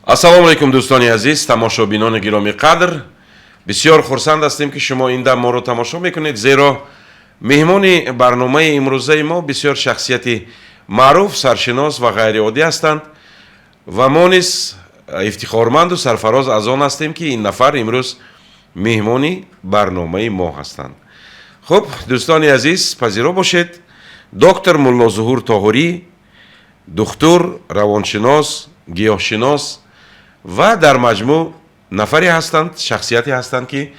Ассалому алайкум, дӯстони азиз, тамошобинони гиромӣ қадр. Бисёр хурсанд ҳастем, ки шумо ин дам моро тамошо мекунед, зеро меҳмони барномаи имрӯзаи мо бисёр шахсияти маъруф, саршинос ва ғайриоддӣ ҳастанд ва мо низ ифтихорманду сарфароз аз он ҳастем, ки ин нафар имрӯз меҳмони барномаи мо ҳастанд. Хуб, дӯстони азиз, пазиро бошед: доктор Муллозуҳур Тоҳурӣ, духтур, равоншинос, гиёҳшинос ва дар маҷмӯъ нафаре ҳастанд, шахсияте ҳастанд, ки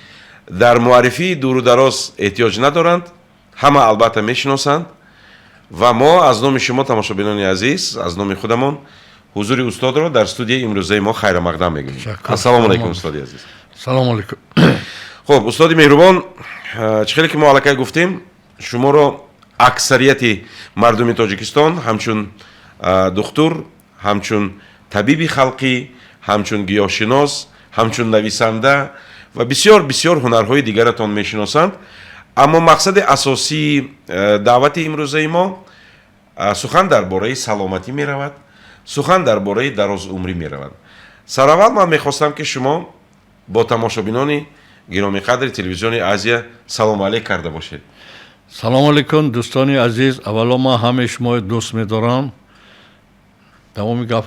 дар муаррифии дуру дароз эҳтиёҷ надоранд. Ҳама албатта мешиносанд ва мо аз номи шумо, тамошобинони азиз, аз номи худамон ҳузури устодро дар студияи имрӯзаи мо хайрамақдам мегӯем. Ассалому алайкум, устоди азиз. Салому алайкум. Хуб, устоди меҳрубон, чӣ хеле ки мо аллакай гуфтем, шуморо аксарияти мардуми Тоҷикистон ҳамчун духтур, ҳамчун табиби халқӣ, ҳамчун гиёҳшинос, ҳамчун нависанда ва бисёр бисёр ҳунарҳои дигаратон мешиносанд. Аммо мақсади асосии даъвати имрӯзаи мо сухан дар бораи саломатӣ меравад, сухан дар бораи дарозумрӣ меравад. Сараввал ман мехостам, ки шумо бо тамошобинони гиромиқадри телевизиони Азия салому алейк карда бошед. Салому алейкум, дӯстони азиз. Аввало ман ҳамаи шуморо дӯст медорам. Давоми гап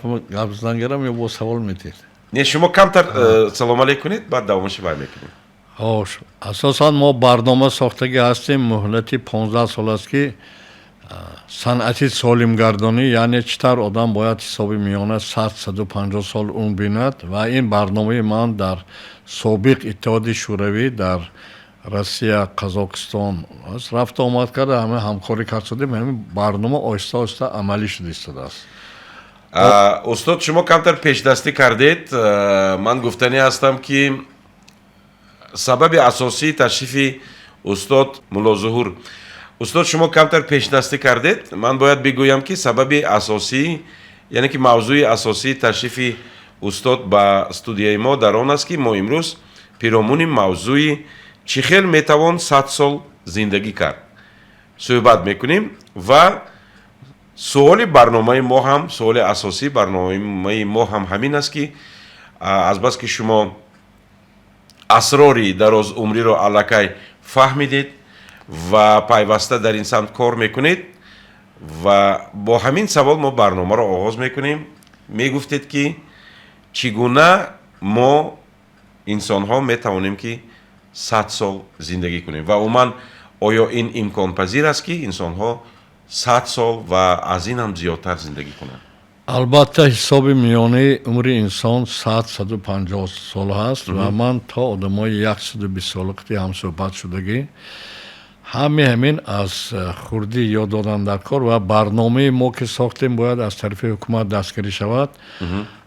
задан гирам ё бо савол медиҳед? Не, шумо камтар салому алейк кунед, баъд давомаши бай мекунем. Хош, асосан мо барнома сохтагӣ ҳастем, муҳлати 15 сол аст, ки санъати солимгардонӣ, яъне чӣ тавр одам бояд ҳисоби миёна 100-150 сол умр бинад. Ва ин барномаи ман дар собиқ Иттиҳоди Шӯравӣ, дар Россия, Қазоқистон рафта омад карда, ҳама ҳамкорӣ кард шудем. Ҳамин барнома оҳиста оҳиста амалӣ шуда истодааст. Устод, шумо камтар пешдастӣ кардед. Ман гуфтанӣ ҳастам, ки сабаби асосии ташрифи устод Муллозуҳур, устод, шумо камтар пешдастӣ кардед, ман бояд бигӯям, ки сабаби асосӣ, яъне ки мавзӯи асосии ташрифи устод ба студияи мо дар он аст, ки мо имрӯз пиромуни мавзӯи чӣ хел метавон 100 сол зиндагӣ кард суҳбат мекунем. Ва суоли барномаи мо ҳам, суоли асосии барномаи мо ҳам ҳамин аст, ки азбаски шумо асрори дарозумриро аллакай фаҳмидед ва пайваста дар ин самт кор мекунед, ва бо ҳамин савол мо барномаро оғоз мекунем. Мегуфтед, ки чӣ гуна мо инсонҳо метавонем, ки 100 сол зиндагӣ кунем ва умуман оё ин имконпазир аст, ки инсонҳо 100 сол ва аз ин ҳам зиёдтар зиндагӣ кунанд? Албатта, ҳисоби миёнаи умри инсон 100-150 сол ҳаст ва ман то одамои 120 сола қити ҳамсӯҳбат шудагӣ, ҳами ҳамин аз хурдӣ ёд додан дар кор. Ва барномаи мо, ки сохтем, бояд аз тарафи ҳукумат дастгирӣ шавад.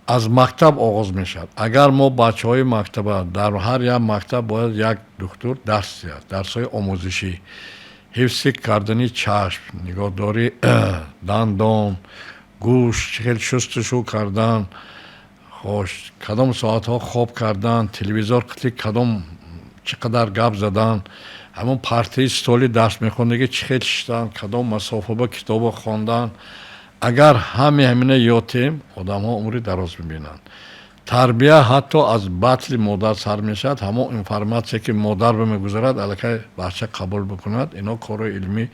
Аз мактаб оғоз мешавад. Агар мо бачаҳои мактаба, дар ҳар як мактаб бояд як духтур дарс диҳад, дарсҳои омӯзишӣ: ҳифзи кардани чашм, нигоҳдории дандон, гӯш, чӣ хел шустушу кардан, хош, кадом соатҳо хоб кардан, телевизор қити кадом чӣ қадар гап задан, ҳамон партаи столи дарс мехондагӣ чӣ хел шиштан, кадом масофа ба китобо хондан. Агар ҳаме ҳамина ёдтем, одамҳо умри дароз мебинанд. Тарбия ҳатто аз батни модар сар мешавад. Ҳамон информатсия, ки модар ба мегузарад, аллакай бача қабул бикунад. Ино корҳои илмӣ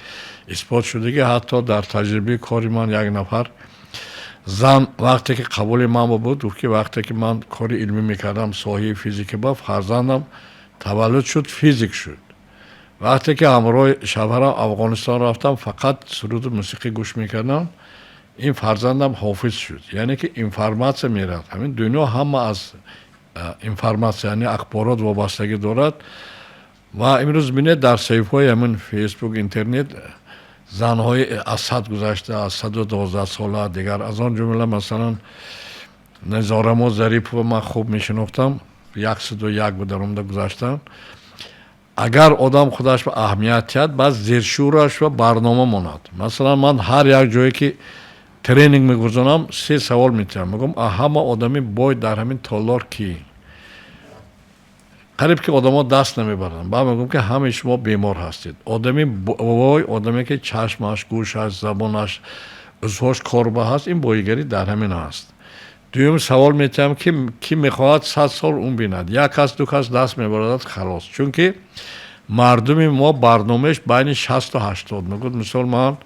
исбот шудагӣ. Ҳатто дар таҷрибаи кори ман як нафар зан, вақте ки қабули ман буд, гуфт, ки вақте ки ман кори илмӣ мекардам соҳаи физика ба, фарзандам таваллуд шуд, физик шуд. Вақте ки ҳамроҳи шавҳарам Афғонистон рафтам, фақат суруду мусиқӣ гӯш мекардам, ин фарзандам ҳофиз шуд. Яъне ки информатсия меравад. Ҳамин дунё ҳама аз информатсия, яъне ахборот вобастагӣ дорад. Ва имрӯз бинед, дар саҳифаҳои ҳамин Фейсбук, интернет занҳои аз 100 гузашта, аз 112 сола, дигар, аз он ҷумла масалан Низорамо Зарипова, ман хуб мешинохтам, 101 буд, дар омада гузаштан. Агар одам худаш ба аҳамият диҳад, баъд зершуураш ва барнома монад. Масалан, ман ҳар як ҷое ки тренинг мегузонам, се савол метиҳам. Мегӯям: ҳама одами бой дар ҳамин толор кӣ? Қариб ки одамо даст намебаранд. Баъд мегӯям, ки ҳамаи шумо бемор ҳастед. Одами бой одаме, ки чашмаш, гӯшаш, забонаш, узвҳош корба ҳаст. Ин боигарӣ дар ҳамин ҳаст. Дуюм савол метиҳам, ки кӣ мехоҳад 100 сол умр бинад? Як кас, ду кас даст мебарояд, халос. Чунки мардуми мо барномааш байни 60-у 80 мегӯяд. Мисол, ман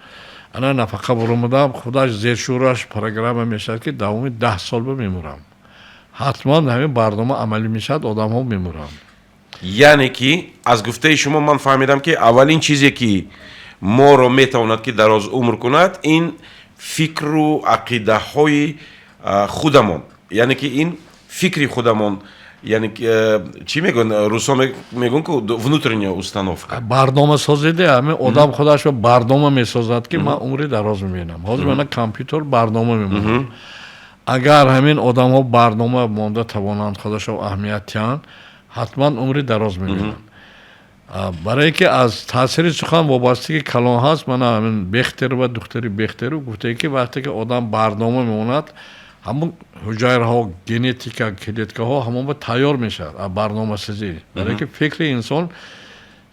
ана нафақа буромадам, худаш зершӯраш программа мешавад, ки давоми 10 сол ба мемурам. Ҳатман ҳамин барнома амалӣ мешавад, одамҳо мемуранд. Яъне ки аз гуфтаи шумо ман фаҳмидам, ки аввалин чизе, ки моро метавонад, ки дароз умр кунад, ин фикру ақидаҳои худамон, яъне ки ин фикри худамон, яъне чӣ мегӯянд русо, мегӯянд ку, внутренняя установка. Барномасозиде, ҳамин одам худашро барнома месозад, ки ман умри дароз мебинам. Ҳозир мана компютер барнома мемонад. Агар ҳамин одамҳо барнома монда тавонанд, худашро аҳамият диҳанд, ҳатман умри дароз мебинанд. Барое ки аз таъсири сухан вобастагӣ калон ҳаст. Мана ҳамин Бехтеру ва духтари Бехтеру гуфтае, ки вақте ки одам барнома мемонад, ҳамон ҳуҷайраҳо, генетика, клеткаҳо ҳамон ба тайёр мешавад аз барномасозӣ. Барое ки фикри инсон,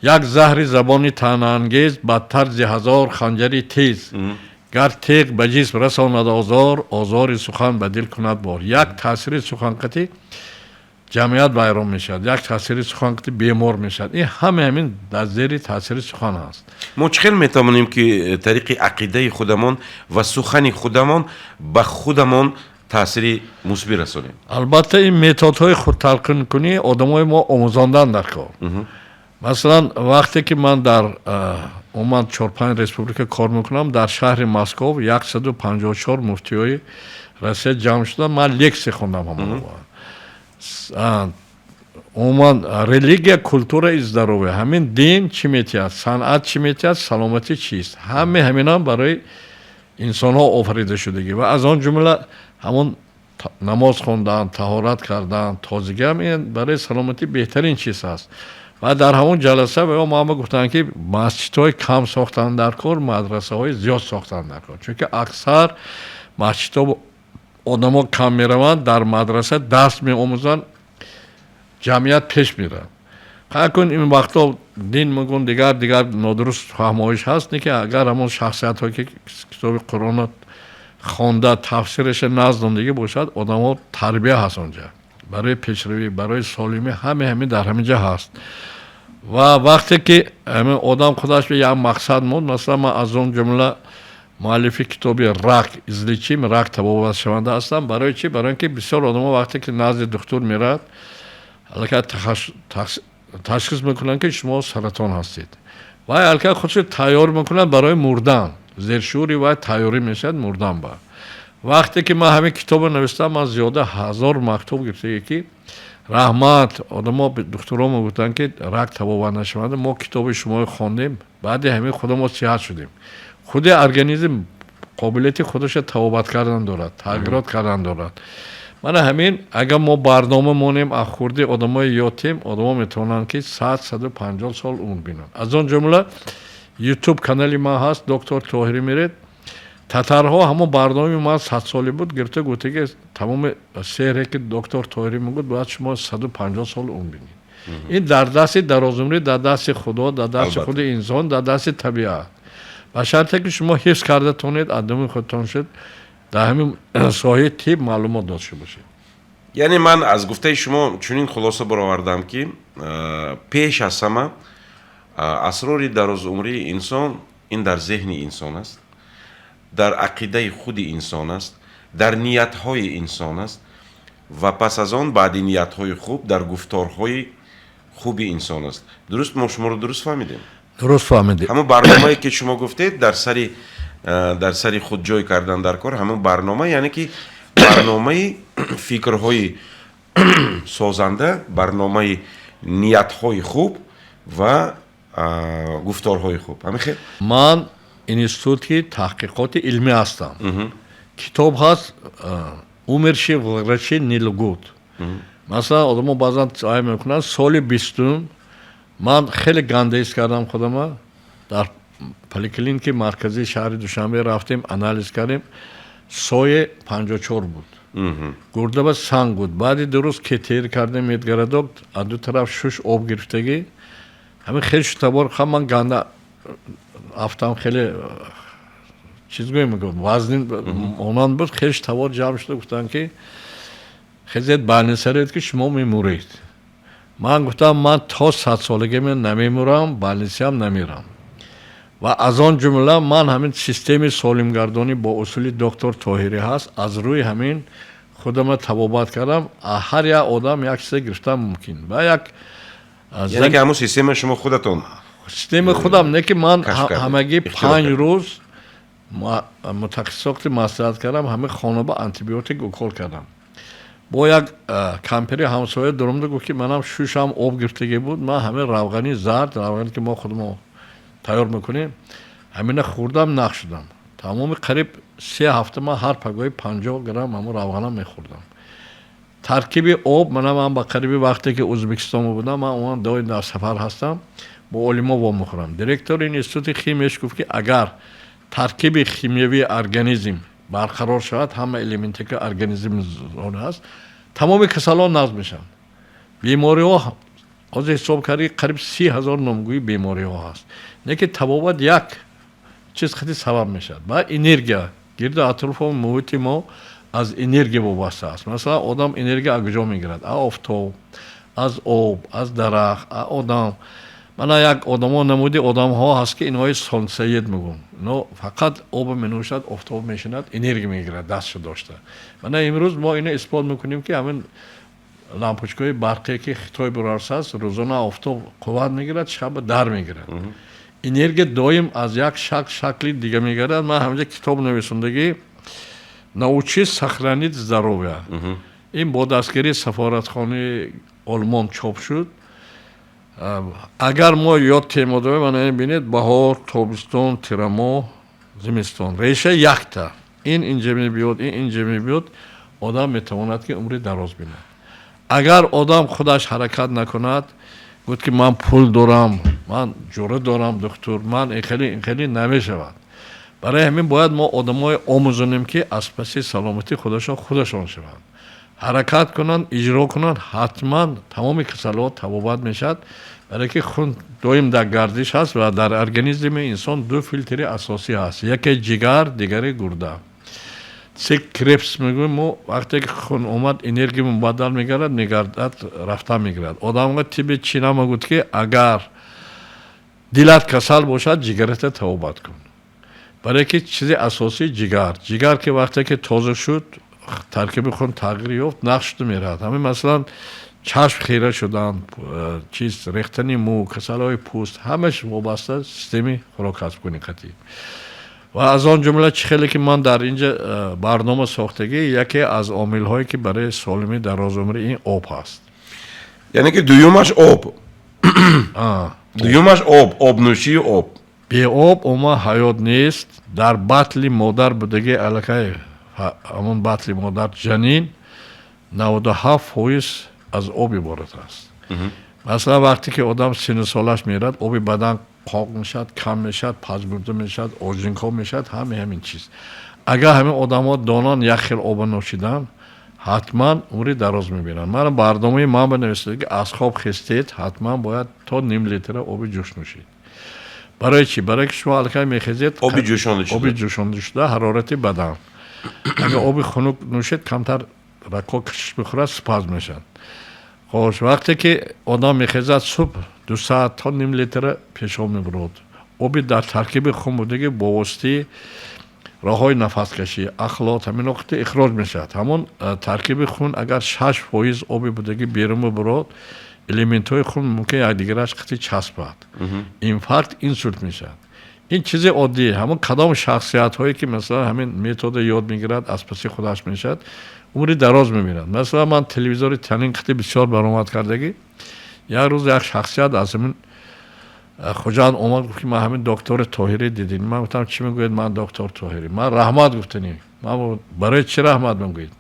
як заҳри забони таънаангез бадтар зи ҳазор ханҷари тез, гар теғ ба ҷисм расонад озор, озори сухан ба дил кунад бор. Як таъсири суханқатӣ ҷамъият вайрон мешавад, як таъсири суханқатӣ бемор мешавад. Ин ҳама ҳамин дар зери таъсири сухан ҳаст. Мо чӣ хел метавонем, ки тариқи ақидаи худамон ва сухани худамон ба худамон таъсири мусбӣ расонем? Албатта, ин методҳои худталқинкунӣ одамои мо омӯзондан дар кор. Масалан, вақте ки ман дар умуман чор-панҷ республика кор мекунам, дар шаҳри Москов 154 муфтиҳои Россия ҷамъ шуданд, ман лексия хондам. Ҳамон умуман религия, культура и здоровье, ҳамин дин чӣ метиҳад, санъат чӣ метиҳад, саломатӣ чист, ҳаме ҳаминам барои инсонҳо офарида шудагӣ ва аз он ҷумла ҳамон намоз хондан, таҳорат кардан, тозагиам, ин барои саломатӣ беҳтарин чиз аст. Ва дар ҳамон ҷаласа ва мо ҳама гуфтанд, ки масҷидҳои кам сохтан дар кор, мадрасаҳои зиёд сохтан дар кор, чунки аксар масҷидҳо одамо кам мераванд, дар мадраса дарс меомӯзанд, ҷамъият пеш меравад. Кун ин вақто дин мегӯн, дигар дигар нодуруст фаҳмоиш ҳаст, не ки агар ҳамон шахсиятҳое, ки китоби Қуръонро хонда, тафсираша наздондагӣ бошад, одамҳо тарбия ҳаст онҷа барои пешравӣ, барои солимӣ, ҳаме ҳамин дар ҳамин ҷа ҳаст. Ва вақте ки ҳамин одам худаш як мақсад монд, масалан, ман аз он ҷумла муаллифи китоби «Рак излечим», рак табобатшаванда ҳастам. Барои чӣ? Барои ин ки бисёр одамо вақте ки назди духтур меравад, аллакай ташхис мекунанд, ки шумо саратон ҳастед. Вай аллакай худшо тайёр мекунад барои мурдан, зершӯри вай тайёрӣ мешавад мурдан. Ба вақте ки ман ҳамин китобро навиштам, ман зиёда 1000 мактуб гирифтае, ки раҳмат. Одамо, духтуро мегуфтанд, ки рак табобат нашаванда, мо китоби шуморо хондем, баъди ҳамин худамо сиҳат шудем. Худи организм қобилияти худашро табобат кардан дорад, тағйирот кардан дорад. Мана ҳамин, агар мо барнома монем, аз хурди одамои ётем, одамо метавонанд, ки 100, 150 сол умр бинанд. Аз он ҷумла Ютуб канали ман ҳаст, «Доктор Тоҳирӣ» меред. Татарҳо ҳамон барномаи ман 100-солӣ буд, гирифта гуфта, ки тамоми сеҳре, ки доктор Тоҳирӣ мегӯд, бояд шумо 150 сол умр бинед. Ин дар дасти дарозумрӣ, дар дасти Худо, дар дасти худи инсон, дар дасти табиат, ба шарте ки шумо ҳифз карда тонед, адами худтон шуд, дар ҳамин соҳаи тиб маълумот дошта бошед. Яъне ман аз гуфтаи шумо чунин хулоса баровардам, ки пеш аз ҳама асрори дарозумрии инсон ин дар зеҳни инсон аст, дар ақидаи худи инсон аст, дар ниятҳои инсон аст ва пас аз он, баъди ниятҳои хуб, дар гуфторҳои хуби инсон аст. Дуруст, мо шуморо дуруст фаҳмидем? Дуруст фаҳмидем. Ҳамон барномае, ки шумо гуфтед, дар сари худ ҷой кардан дар кор, ҳамон барнома, яъне ки барномаи фикрҳои созанда, барномаи ниятҳои хуб ва гуфторҳои хуб, ҳамин хел? Ман институти таҳқиқоти илмӣ ҳастам. Китоб ҳаст, «Умершие врачи не лгут». Масалан, одамо баъзан ай мекунанд. Соли 20-ум ман хеле ганда ҳис кардам худама. Дар поликлиникаи марказии шаҳри Душанбе рафтем, анализ кардем, СОЭ 54 буд, гурдаба санг буд. Баъди 2 рӯз КТР кардем, медгородок, аз ду тараф шуш об гирифтагӣ. Ҳамин хел шутабор ха ман ганда афтам, хеле. Чиз гӯем, вазнин онан буд. Хеш тавор ҷамъ шуда гуфтанд, ки хезед, больница ред, ки шумо мемуред. Ман гуфтам, ман то 100 солагӣ намемурам, больница ам намерам. Ва аз он ҷумла ман ҳамин системаи солимгардонӣ бо усули доктор Тоҳирӣ ҳаст, аз рӯи ҳамин худама табобат кардам. Ҳар як одам як чизе гирифтан мумкин ва як Яъне ки ҳамун система шумо худатон Системаи худам не, ки ман ҳамагӣ 5 рӯз мутахассисоти маслиҳат кардам, ҳамаи хона ба антибиотик укол кардам. Бо як кампири ҳамсоя дуромда гуфт, ки манам шушам об гирифтагӣ буд. Ман ҳамин равғани зард, равғане ки мо худмо тайёр мекунем, ҳамина хӯрдам, нақ шудам. Тамоми қариб 3 ҳафта ман ҳар пагоҳи 50 грамм ҳамун равғанам мехӯрдам. Таркиби об мана ман ба қариби вақте ки Ӯзбекистон будам, ман он доим дар сафар ҳастам, бо олимо вомехӯрам. Директори институти химияш гуфт, ки агар таркиби химиявии организм барқарор шавад, ҳама элементе ки организм ҳаст, тамоми касалҳо нағз мешаванд. Бемориҳо ҳозир ҳисоб карди, қариб 30 000 номгӯи бемориҳо ҳаст, не ки табобат як чиз хати сабаб мешавад. Ба энергия гирду атрофу муҳити мо аз энергия вобаста аст. Масалан, одам энергия аз куҷо мегирад? Аз офтоб, аз об, аз дарахт, аз одам. Мана як одамо, намуди одамҳо ҳаст, ки инҳои солнцеед мегӯм, ино фақат обо менӯшад, офтоб мешинад, энергия мегирад дастшо дошта. Мана имрӯз мо ино исбот мекунем, ки ҳамин лампочка ҳои барқие, ки Хитой бурарсааст, рӯзона офтоб қувват мегирад, шаба дар мегирад. Энергия доим аз як шакл шакли дига мегардад. Ман ҳаминҷа китоб нависондагӣ, «Научись сохранить здоровье». Ин бо дастгирии сафоратхонаи Олмон чоп шуд. Агар мо ёд тема дорем, мана бинед: баҳор, тобистон, тирамоҳ, зимистон, реша якта. Ин инҷа мебиёд, ин инҷа мебиёд. Одам метавонад, ки умри дароз бинад, агар одам худаш ҳаракат накунад. Гуфт, ки ман пул дорам, ман ҷура дорам, духтур, ман инхели инхели намешавад. Барои ҳамин бояд мо одамое омӯзонем, ки аз паси саломатии худашон худашон шаванд, ҳаракат кунанд, иҷро кунанд. Ҳатман тамоми касалиҳо табобат мешавад, барое ки хун доим дар гардиш ҳаст ва дар организми инсон ду филтри асосӣ ҳаст: яке ҷигар, дигаре гурда. Цикл Кребс мегӯем мо. Вақте ки хун омад, энергия мубаддал мегардад, мегардад, рафта мегирад. Одамга тибби чина мегӯд, ки агар дилат касал бошад, ҷигарата табобат кун, барое ки чизи асосӣ ҷигар. Ҷигар ки вақте ки тоза шуд, таркиби хун тағйир ёфт, нақш шуда меравад. Ҳамин масалан чашм хира шудан, чиз, рехтани мӯ, касалиҳои пӯст, ҳамаш вобаста системаи хӯрокҳазмкунӣ қатъӣ. Ва аз он ҷумла чӣ хеле ки ман дар инҷа барнома сохтагӣ, яке аз омилҳое, ки барои солимӣ, дарозумрӣ, ин об ҳаст. Яъне ки дуюмаш об, дуюмаш об, обнӯшии об. Беоб умуман ҳаёт нест. Дар батни модар будагӣ аллакай ҳамон батни модар ҷанин 97% аз об иборат аст. Масалан, вақте ки одам сину солаш мерад, оби бадан қоқ мешавад, кам мешавад, пажмурда мешавад, ожинко мешавад. Ҳаме ҳамин чиз, агар ҳамин одамҳо донанд як хел оба нӯшидан, ҳатман умри дароз мебинанд. Ман барномаи ман банависед, ки аз хоб хестед, ҳатман бояд то ним литра оби ҷӯш нӯшед. Барои чӣ? Барое ки шумо аллакай мехезед, оби ҷӯшонда шуда. Оби ҷӯшонда шуда, ҳарорати бадан. Агар оби хунук нӯшед, камтар рагҳо кашиш мехӯрад, спазм мешавад. Хош, вақте ки одам мехезад субҳ, 2 саат то ним литра пешоб мебурад. Оби дар таркиби хун будагӣ бо воситаи роҳҳои нафаскашӣ, ахлот, ҳамин вақте ихроҷ мешавад. Ҳамон таркиби хун агар 6% оби будагӣ берун бибурад, элементҳои хун мумкин якдигараш қити часпад, инфаркт, инсульт мешавад. Ин чизи оддӣ. Ҳамон кадом шахсиятҳое ки масалан ҳамин метода ёд мегирад, аз паси худаш мешавад, умри дароз мебинад. Масалан, ман телевизори танин қити бисёр баромад кардагӣ. Як рӯз як шахсият аз ҳамин Хуҷанд омад, гуфт, ки ман ҳамин доктори Тоҳирӣ дидем. Ман гуфтам, чӣ мегӯед? Ман доктор Тоҳирӣ, ман раҳмат гуфтанӣ. Ман барои чӣ раҳмат мегӯед?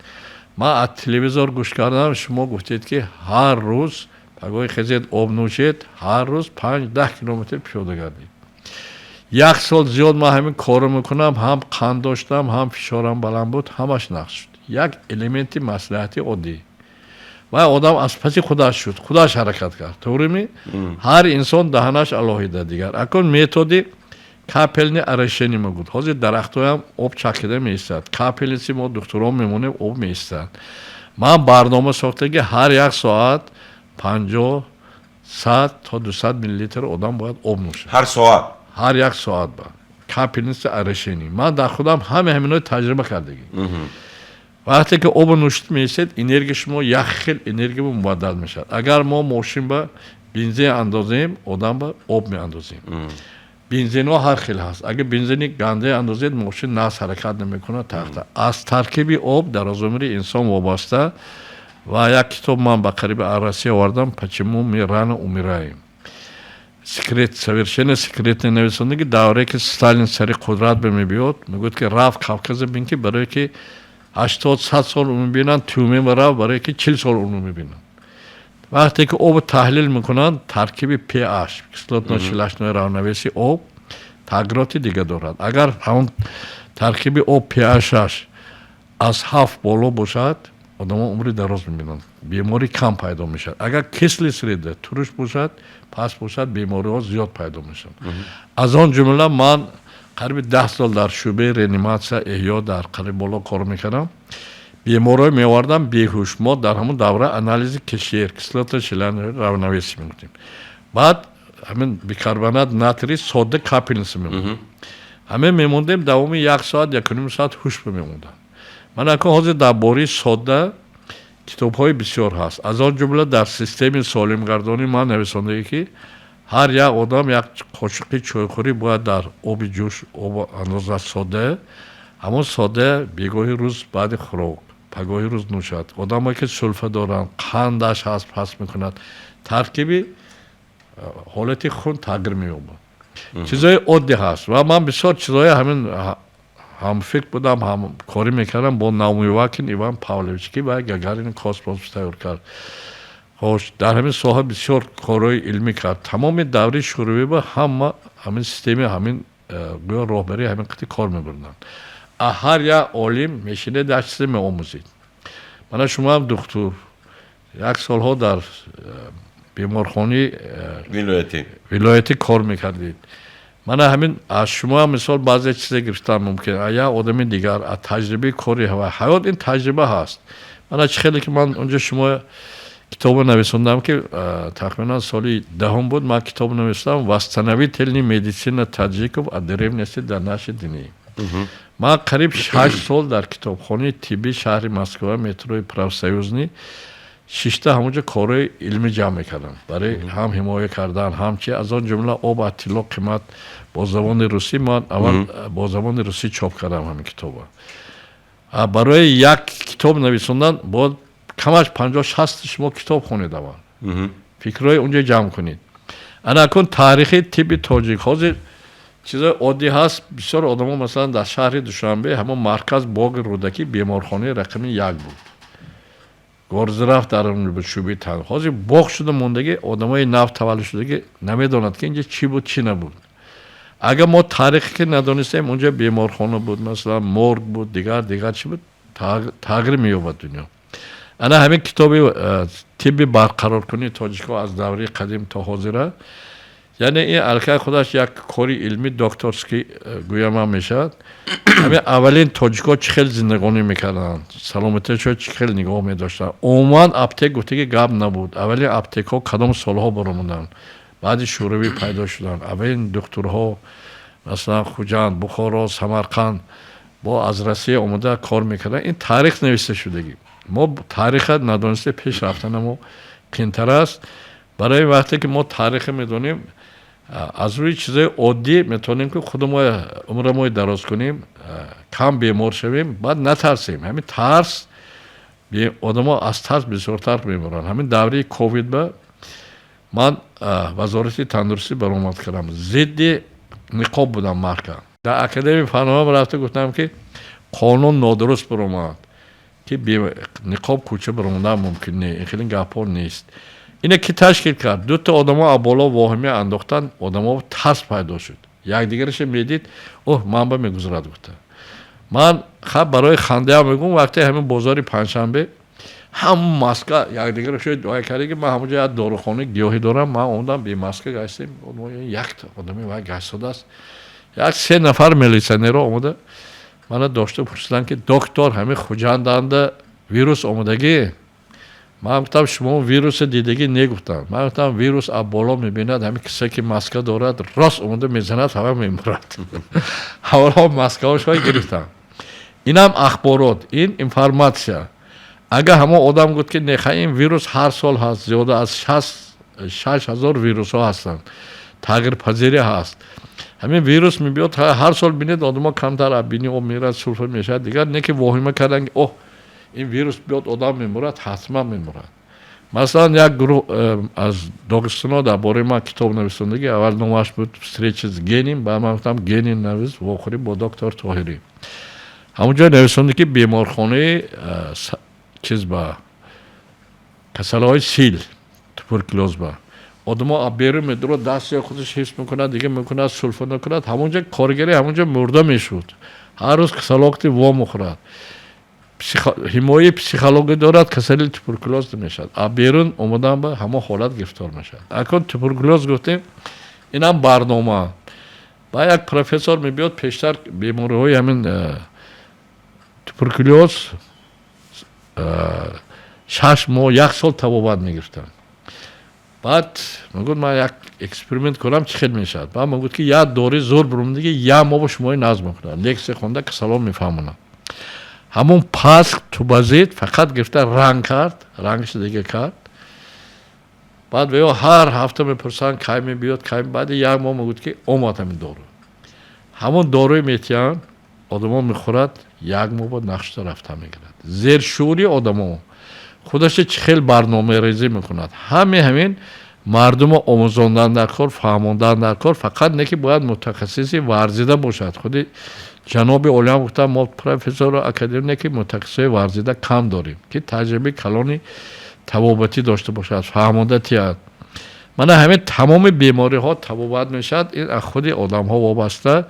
Ман аз телевизор гӯш кардам, шумо гуфтед, ки ҳар рӯз пагоҳи хезед, об нӯшед, ҳар рӯз 5-10 километр пиёда гардед. Як сол зиёд ман ҳамин корро мекунам. Ҳам қанд доштам, ҳам фишорам баланд буд, ҳамаш нақс шуд. Як элементи маслиҳати оддӣ ва одам аз паси худаш шуд, худаш ҳаракат кард. Туғрими? Ҳар инсон даҳанаш алоҳида дигар. Акун методи Капельное орошение мегӯд. Ҳозир дарахтҳоям об чакида меистад. Капельница мо духтурон мемонем, об меистад. Ман барнома сохта, ки ҳар як соат 50, 100 то 200 миллилитр одам бояд об нӯшад. Ҳар соат? Ҳар як соат ба капельница орошение. Ман дар худам ҳама ҳаминои таҷриба кардагӣ. Вақте ки обо нӯшид меистед, энергия шумо як хел энергия мубаддал мешавад. Агар мо мошин ба бензин андозем, одам ба об меандозем. Бензинҳо ҳар хел ҳаст. Агар бензини ганде андозед, мошин нас ҳаракат намекунад. Тахта аз таркиби об дарозумри инсон вобаста. Ва як китоб ман ба қариби аз Россия овардам, «Почему мы рано умираем», секрет, совершенно секретно нависонда, ки давре ки Сталин сари қудрат мебиёд, мегӯяд, ки рафт Кавказа бин, ки барое ки 80, 100 сол умр мебинанд, Тюмен рафт, барое ки 40 сол умр мебинанд. Вақте ки обро таҳлил мекунанд, таркиби pH, кислотно-щелочное равновесие об тағйироти дига дорад. Агар ҳамон таркиби об pH-аш аз 7 боло бошад, одамо умри дароз мебинанд, беморӣ кам пайдо мешавад. Агар кислый среда, туруш бошад, паст бошад, бемориҳо зиёд пайдо мешаванд. Аз он ҷумла ман қариби 10 сол дар шӯъбаи реаниматсия, эҳё дар қариб боло кор мекардам. Беморҳо меовардам беҳуш. Мо дар ҳамон давра анализи КЩР, кислотно-щелочное равновесие мегуфтем. Баъд ҳамин бикарбонат натрий сода капельница мемондем. Ҳамин мемондем, давоми як соат, 1,5 соат ҳуш мемондам. Ман акун ҳозир дар бораи сода китобҳои бисёр ҳаст. Аз он ҷумла дар системаи солимгардонӣ ман нависондагӣ, ки ҳар як одам як қошуқи чойхӯрӣ бояд дар оби ҷӯш об андозад сода. Ҳамон сода бегоҳи рӯз баъди хӯрок, пагоҳи рӯз нӯшад. Одамое ки сулфа доранд, қандаш ҳаст, паст мекунад, таркиби ҳолати хун тағйир меёбад. Чизҳои оддӣ ҳаст. Ва ман бисёр чизҳои ҳамин ҳамфикр будам, ҳамкорӣ мекардам бо Наумывакин Иван Павлович, ки ва Гагарин космос тайёр кард. Хош, дар ҳамин соҳа бисёр корҳои илмӣ кард. Тамоми даври шӯравӣ ба ҳама ҳамин системи, ҳамин гӯё роҳбарии ҳамин қити кор мебурданд. Ҳар як олим мешинед, як чизе меомӯзид. Мана шумоам духтур, як солҳо дар беморхонаи вилоятӣ. Вилоятӣ кор мекардед. Мана ҳамин аз шумо мисол баъзе чизе гирифтан мумкин, як одами дигар аз таҷрибаи кори ҳаёт. Ин таҷриба ҳаст. Мана чӣ хеле ки ман онҷо шумо китобо нависондам, ки тахминан соли 10-ум буд, ман китоб нависдам «Восстановительная медицина таджиков от древности до наши дни». Ман қариб 6 сол дар китобхонаи тиббии шаҳри Москва, метрои Профсоюзный шишта, ҳамонҷо корҳои илмӣ ҷамъ мекардам барои ҳам ҳимоя кардан, ҳам чи, аз он ҷумла «Об аз тилло қимат» бо забони русӣ. Ман аввал бо забони русӣ чоп кардам ҳамин китоба. Барои як китоб нависондан бояд камаш 50, 60 шумо китоб хонед, аввал фикрҳои онҷо ҷамъ кунед. Ана акун таърихи тибби тоҷик ҳозир чизои оддӣ ҳаст. Бисёр одамо, масалан, дар шаҳри Душанбе ҳамон марказ, боғи Рӯдакӣ, беморхонаи рақами як буд, горздрав дар он буд, шӯъбаи тан. Ҳозир боғ шуда мондагӣ. Одамои нав таваллуд шудагӣ намедонад, ки инҷа чӣ буд, чӣ набуд. Агар мо таърихе ки надонистем, онҷа беморхона буд, масалан, морг буд, дигар дигар чӣ буд. Тағйир меёбад дунё. Ана ҳамин китоби тибби барқароркунии тоҷикҳо аз давраи қадим то ҳозира, яъне ин аллакай худаш як кори илми докторский гӯям мешавад. Ҳамин аввалин тоҷикҳо чӣ хел зиндагонӣ мекарданд, саломатиашо чӣ хел нигоҳ медоштанд, умуман аптек гуфтаги гап набуд, аввалин аптекҳо кадом солҳо баромаданд, баъди Шӯравӣ пайдо шуданд, аввалин духтурҳо, масалан, Хуҷанд, Бухоро, Самарқанд бо аз Россия омода кор мекарданд. Ин таърих нависта шудагӣ. Мо таъриха надониста пеш рафтанамо қиинтар аст. Барои вақте ки мо таъриха медонем, аз рӯи чизои оддӣ метавонем, ки худамо умрамои дароз кунем, кам бемор шавем. Баъд натарсем. Ҳамин тарс, одамо аз тарс бисёртар меморанд. Ҳамин давраи ковид ба ман Вазорати тандурустӣ баромад кардам, зидди ниқоб будам марка. Дар Академияи фанҳоам рафта гуфтам, ки қонун нодуруст баромад, ки ниқоб кӯча баромадан мумкин не, ин хеле гапҳо нест. Ина ки ташкил кард? Дута одамо аз боло воҳима андохтан, одамо тарс пайдо шуд, якдигараша медид, оҳ, ман ба мегузарад гуфта. Ман хаб барои хандаям мегӯм, вақте ҳамин бозори панҷшанбе ҳам маска якдигаро шуд вай карда, ки ман ҳамонҷо як дорухонаи гиёҳӣ дорам, ман омадам бемаска гаштем, якта одами вай гаштодааст. Як се нафар милитсионеро омада мана дошта пурсиданд, ки доктор, ҳамин Хуҷанданда вирус омадагӣ. Ман гуфтам, шумо вируса дидагӣ не? Гуфтам. Ман гуфтам, вирус аз боло мебинад, ҳамин кисе ки маска дорад, рост омада мезанад, ҳама мемурад. Ҳавало маскаҳошо гирифтам. Инам ахборот, ин информация. Агар ҳамон одам гуфт, ки неха, ин вирус ҳар сол ҳаст, зиёда аз 6000 вирусҳо ҳастанд, тағйирпазирӣ ҳаст. Ҳамин вирус мебиёд ҳар сол, бинед, одамо камтар аз бини об мерад, сулфа мешавад, дигар не, ки воҳима кардан, ки оҳ, ин вирус биёд, одам мемурад, ҳатман мемурад. Масалан, як гурӯҳ аз Доғистоно дар бораи ман китоб нависондагӣ. Аввал номаш буд «Встреча с гением», баъд ман гуфтам, гений навис, «Вохӯрӣ бо доктор Тоҳирӣ». Ҳамонҷо нависонда, ки беморхонаи чиз ба касалиҳои сил, туберкулёз ба одамо аз берун медурад, дасти худаш ҳифз мекунад, дига мекунад, сулфа мекунад. Ҳамонҷо коргари ҳамонҷо мурда мешуд. Ҳар рӯз касалоқти во мехӯрад, ҳимояи психологӣ дорад, касали туберкулёз мешавад. А берун омадан ба ҳамон ҳолат гирифтор мешавад. Акун туберкулёз гуфтем, инам барнома. Ба як профессор мебиёд, пештар бемориҳои ҳамин туберкулёз 6 моҳ, як сол табобат мегирифтанд. Баъд мегӯяд, ман як эксперимент кунам, чӣ хел мешавад. Баъд мегӯяд, ки як дори зур бурумдиги, як моҳ ба шумои назм мекунад, лексия хонда, касалон мефаҳмонад. Ҳамон пас тубазид фақат гирифта ранг кард, рангаш дига кард. Баъд веё ҳар ҳафта мепурсанд, кай мебиёд, кай. Баъди як моҳ мегӯяд, ки омад ҳамин дору. Ҳамон доруи метиҳанд, одамо мехӯрад, як моҳ бо нақшта рафта мегирад. Зершӯри одамо худаша чӣ хел барномарезӣ мекунад. Ҳаме ҳамин мардумо омӯзондан дар кор, фаҳмондан дар кор, фақат не ки бояд мутахассиси варзида бошад. Худи ҷаноби олиам гуфтам, мо профессору академик, ки мутахассисои варзида кам дорем, ки таҷрибаи калони табобатӣ дошта бошад, фаҳмонда тиҳад. Мана ҳамин тамоми бемориҳо табобат мешавад, ин аз худи одамҳо вобаста.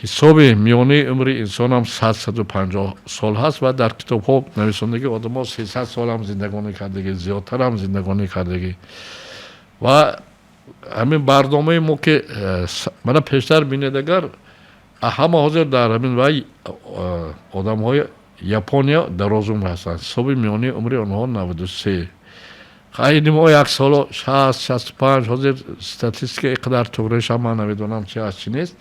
Ҳисоби миёнаи умри инсонам 100-150 сол ҳаст ва дар китобҳо нависондагӣ, одамо 300 солам зиндагонӣ кардагӣ, зиёдтарам зиндагонӣ кардагӣ. Ва ҳамин барномаи мо ки мана пештар бинед, агар ҳама ҳозир дар ҳамин вай одамҳои Япония дарозумр ҳастанд, ҳисоби миёнаи умри онҳо 93. Хайни мо як соло 60, 65. Ҳозир статистика ин қадар туғриша ман намедонам, чи аст, чи нест.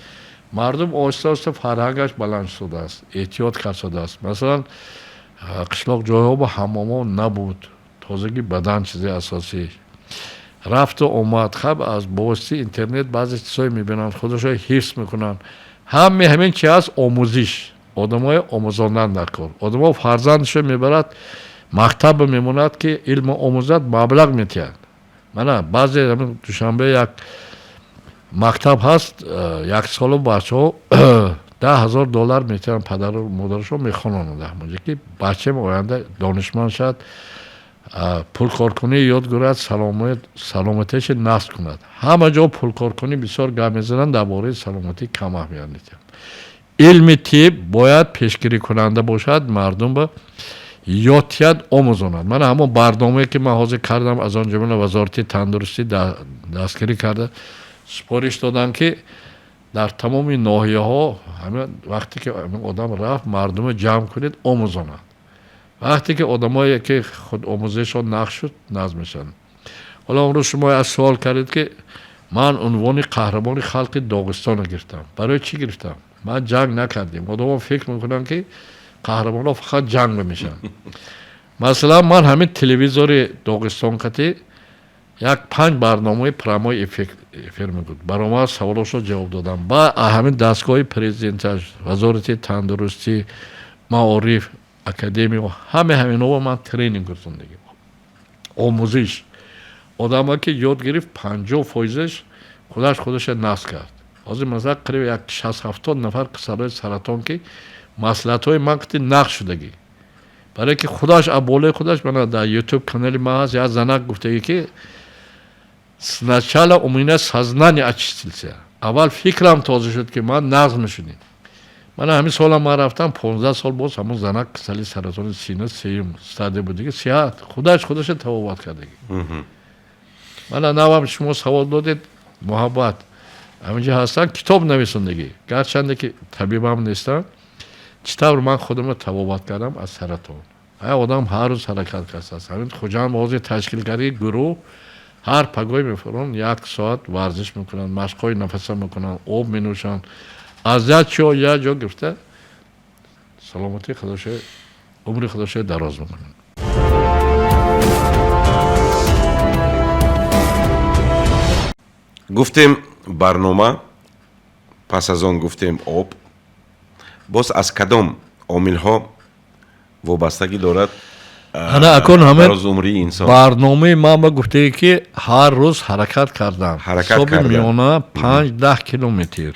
Мардум оҳиста оҳиста фарҳангаш баланд шудааст, эҳтиёт кард шудааст. Масалан, қишлоқ ҷойҳо ба ҳаммомҳо набуд, тозагӣ бадан чизи асосӣ. Рафту омад хаб аз бовоситаи интернет баъзе чизҳое мебинанд, худашо ҳифз мекунанд. Ҳаме ҳамин чи ҳаст, омӯзиш, одамои омӯзондан дар кор. Одамо фарзандашо мебарад, мактаба мемонад, ки илмо омӯзад, маблағ метиҳад. Мана баъзе ҳамин Душанбе як мактаб ҳаст, як соло бачаҳо 10 000 доллар метиҳанд, падару модарашон мехононанд ҳамонҷо, ки бачаем оянда донишманд шавад, пулкоркунӣ ёд гирад, саломатиашо насб кунад. Ҳама ҷо пулкоркунӣ бисёр гап мезананд, дар бораи саломатӣ кам аҳамият медиҳанд. Илми тиб бояд пешгирикунанда бошад, мардум ба ёд тиҳад, омӯзонад. Мана ҳамон барномае ки ман ҳозир кардам, аз он ҷумла Вазорати тандурустӣ дастгирӣ карда, супориш додам, ки дар тамоми ноҳияҳо ҳамин вақте ки одам рафт, мардумо ҷамъ кунед, омӯзонад. Вақте ки одамое ки худомӯзишон нақш шуд, назм мешаванд. Ҳоло имрӯз шумо аз суол кардед, ки ман унвони қаҳрамони халқи Доғистонро гирифтам. Барои чӣ гирифтам? Ман ҷанг накардем. Одамон фикр мекунанд, ки қаҳрамонҳо фақат ҷанг мешаванд. Масалан, ман ҳамин телевизори Доғистон қатӣ як панҷ барномаи прямой эфир мебуд, баромад, саволошро ҷавоб додам. Ба ҳамин дастгоҳи президенташ, Вазорати тандурустӣ, маориф, академия, ҳаме ҳаминҳо ман тренинг гузондагим, омӯзиш. Одама ки ёд гирифт, 50 фоизаш худаш худаша насб кард. Ҳозир масалан қариб як 60-70 нафар касалои саратон, ки маслиҳатҳои ман қити нақш шудагӣ, барое ки худаш аз болои худаш. Мана дар Ютуб канали ман ҳаст, як занак гуфтагӣ, ки сначала у меня сознание очистился, аввал фикрам тоза шуд, ки ман нағз мешудем. Мана ҳамин солам ман рафтам, 15 сол боз ҳамон занак касали саратони сина сеюм стадия будиги, сиҳат, худаш худаша табобат кардагӣ. Мана навам шумо савол додед, муҳаббат. Ҳаминҷо ҳастанд, китоб нависондагӣ, гарчанде ки табибам нестам. Чӣ тавр ман худамро табобат кардам аз саратон. Ҳай, одам ҳар рӯз ҳаракат кардааст. Ҳамин Хуҷанд ҳозир ташкил карди гурӯҳ, ҳар пагоҳӣ мефурон, як соат варзиш мекунанд, машқҳои нафаса мекунанд, об менӯшанд, аз як ҷо як ҷо гирифта саломатии худоша, умри худоша дароз мекунанд. Гуфтем барнома, пас аз он гуфтем об. Боз аз кадом омилҳо вобастагӣ дорад ана акун ҳамин дарозумрии инсон? Барномаи ман ба гуфтае, ки ҳар рӯз ҳаракат кардан, ҳаракат ҳисоби кардан. миёна 5-10 километр.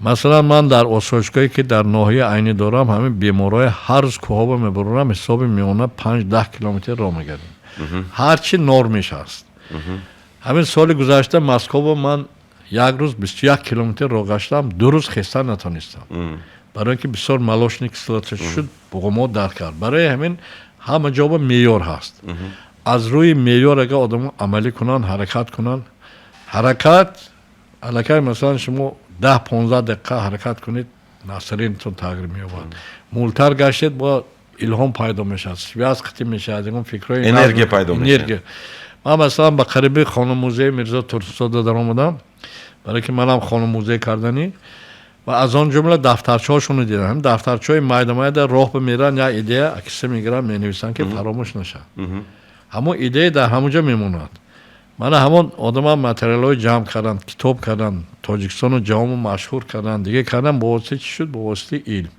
Масалан, ман дар осоишгоҳе, ки дар ноҳияи Айнӣ дорам, ҳамин беморҳои ҳар рӯз кӯҳоба мебарорам, ҳисоби миёна 5-10 километр роҳ мегардем, ҳарчи нормиш ҳаст. Ҳамин соли гузашта Москова ман як рӯз 21 километр роҳ гаштам, 2 рӯз хеста натонистам, барои ин ки бисёр молочный кислота шуд, буғумо дард кард. Барои ҳамин ҳама ҷо ба меъёр ҳаст. Аз рӯи меъёр агар одамо амалӣ кунанд, ҳаракат кунанд, ҳаракат аллакай, масалан, шумо 10-15 дақиқа ҳаракат кунед, настроение тон тағйир меёбад, мултар гаштед, бо илҳом пайдо мешавад, связь қатӣ мешавад, ягон фикрҳои Энергия пайдо мешавад. Энергия. Ман, масалан, ба қариби хона-музеи Мирзо Турсунзода даромадам, барои ки манам хона-музей карданӣ, ва аз он ҷумла дафтарчаҳошонро дидам. Ҳамин дафтарчаҳои майда майда, роҳ бимеранд, як идея акиса мегиранд, менависанд, ки фаромӯш нашавад. Ҳамон идея дар ҳамон ҷо мемонад. Мана ҳамон одамам материалҳои ҷамъ карданд, китоб карданд, Тоҷикистону ҷаҳонро машҳур карданд, дига карданд. Бо воситаи чӣ шуд? Бо воситаи илм.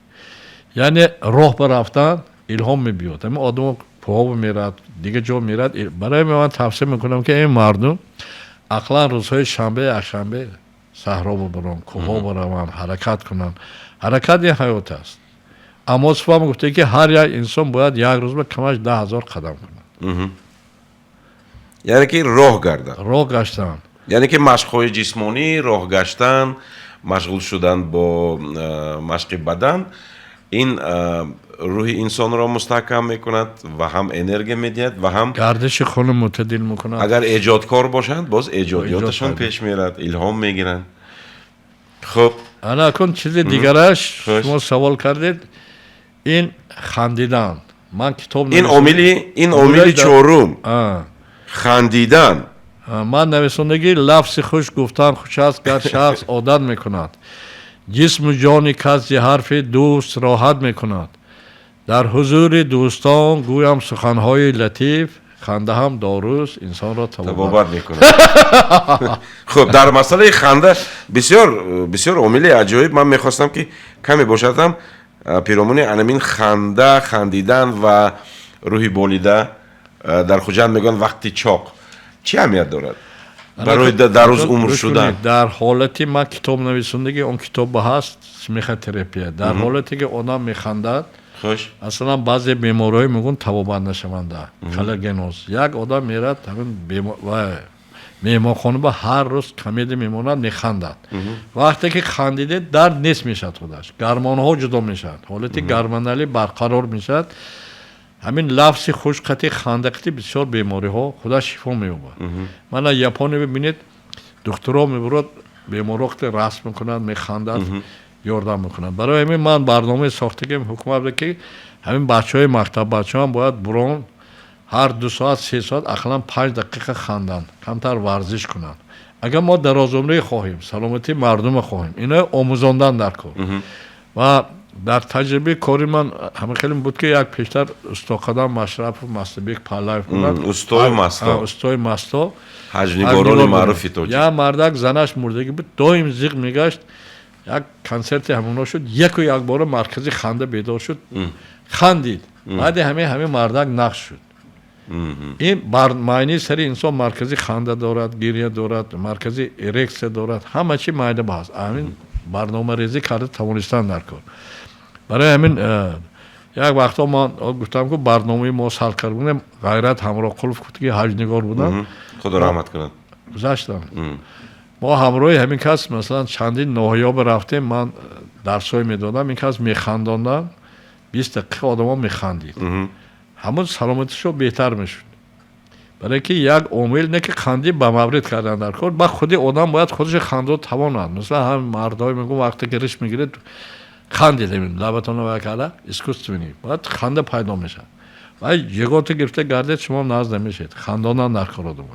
Яъне роҳ ба рафтан илҳом мебиёд. Ҳамин одамо кӯҳо мерад, дига ҷо мерад. Барои ман тавсия мекунам, ки ин мардум ақлан рӯзҳои шанбе, якшанбе саҳро бибаранд, кӯҳо бараванд, ҳаракат кунанд. Ҳаракат ин ҳаёт аст. Амосов гуфте, ки ҳар як инсон бояд як рӯз ба камаш 10 000 қадам кунад. Яъне ки роҳ гардан. Роҳ гаштан. Яъне ки машқҳои ҷисмонӣ, роҳ гаштан, машғул шудан бо машқи бадан, ин рӯҳи инсонро мустаҳкам мекунад ва ҳам энергия медиҳад ва ҳам гардиши хуни мӯътадил мекунад. Агар эҷодкор бошанд, боз эҷодиёташон эҷод пеш мерад, илҳом мегиранд. Хуб. Ана акун чизи дигараш, Хуш. шумо савол кардед, ин хандидан. Ман китоб ин омили, ин омили чорум, хандидан. Ман нависондагӣ: лафзи хуш гуфтан хуш аст, гар шахс одат мекунад, ҷисму ҷони кас зи ҳарфи дӯст роҳат мекунад. Дар ҳузури дӯстон гӯям суханҳои латиф, ханда ҳам доруст, инсонро табобат табобат мекунад. Хуб, дар масъалаи ханда бисёр бисёр омили аҷоиб. Ман мехостам, ки каме бошад ҳам пиромуни анамин ханда, хандидан ва рӯҳи болида, дар Хуҷанд мегӯянд вақти чоқ, чӣ аҳамият дорад барои дароз умр шудан? Дар ҳолати, ман китоб нависондагӣ, он китоба ҳаст смехотерапия. Дар ҳолате ки одам механдад, масалан, баъзе бемориҳое мегӯянд табобат нашаванда, коллагеноз. Як одам мерад ҳамин меҳмонхона, ба ҳар рӯз комедия мемонад, механдад. Вақте ки хандиде, дард нест мешавад, худаш гормонҳо ҷудо мешавад, ҳолати гормоналӣ барқарор мешавад. Ҳамин лафзи хуш қати ханда қати бисёр бемориҳо худаш шифо меёбад. Мана Япония бибинед, духтуро мебурад, беморҳо қати расм мекунанд, механдад, ёрдам мекунанд. Барои ҳамин ман барномаи сохтагим ҳукумат, ки ҳамин бачаҳои мактаб, бачаҳоам бояд бурон, ҳар 2 соат, 3 соат ақаллан 5 дақиқа ханданд, камтар варзиш кунанд. Агар мо дарозумрӣ хоҳем, саломатии мардума хоҳем, ино омӯзондан дар кор. Ва дар таҷрибаи кори ман ҳама хеле буд, ки як пештар устоқадам Машрапов Мастабек Паллаев буданд. Устои масто. Устои масто. Ҳаҷвнигорони маъруфи тоҷик. Як мардак занаш мурдагӣ буд, доим зиқ мегашт. Як консерти ҳамоно шуд, яку якбора маркази ханда бедор шуд, хандид. Баъди ҳамин мардак нақш шуд. Ин маънии сари инсон маркази ханда дорад, гиря дорад, маркази эрексия дорад, ҳама чи майда ба ҳаст. Ҳамин барномарезӣ карда тавонистан дар кор. Барои ҳамин як вақтҳо ман гуфтам, ки барномаи мо сар кард будем, Ғайрат Ҳамроқулов гуфт, ки ҳаҷвнигор буданд. Худо раҳмат кунад. Гузаштам. Мо ҳамроҳи ҳамин кас, масалан, чандин ноҳияҳо рафтем, ман дарсҳое медодам, ин кас механдондам, 20 дақиқа одамо механдид, ҳамон саломатишо беҳтар мешуд. Барое ки як омил не ки хандӣ ба маврид кардан дар кор, ба худи одам бояд худаш хандо тавонад. Масалан, ҳам мардҳое мегӯ, вақте ки риш мегиред, хандед, лабатонро вай карда, искусственный бояд ханда пайдо мешавад. Вай ягота гирифта гардед, шумо наз намешед. Хандонан дар кор одам.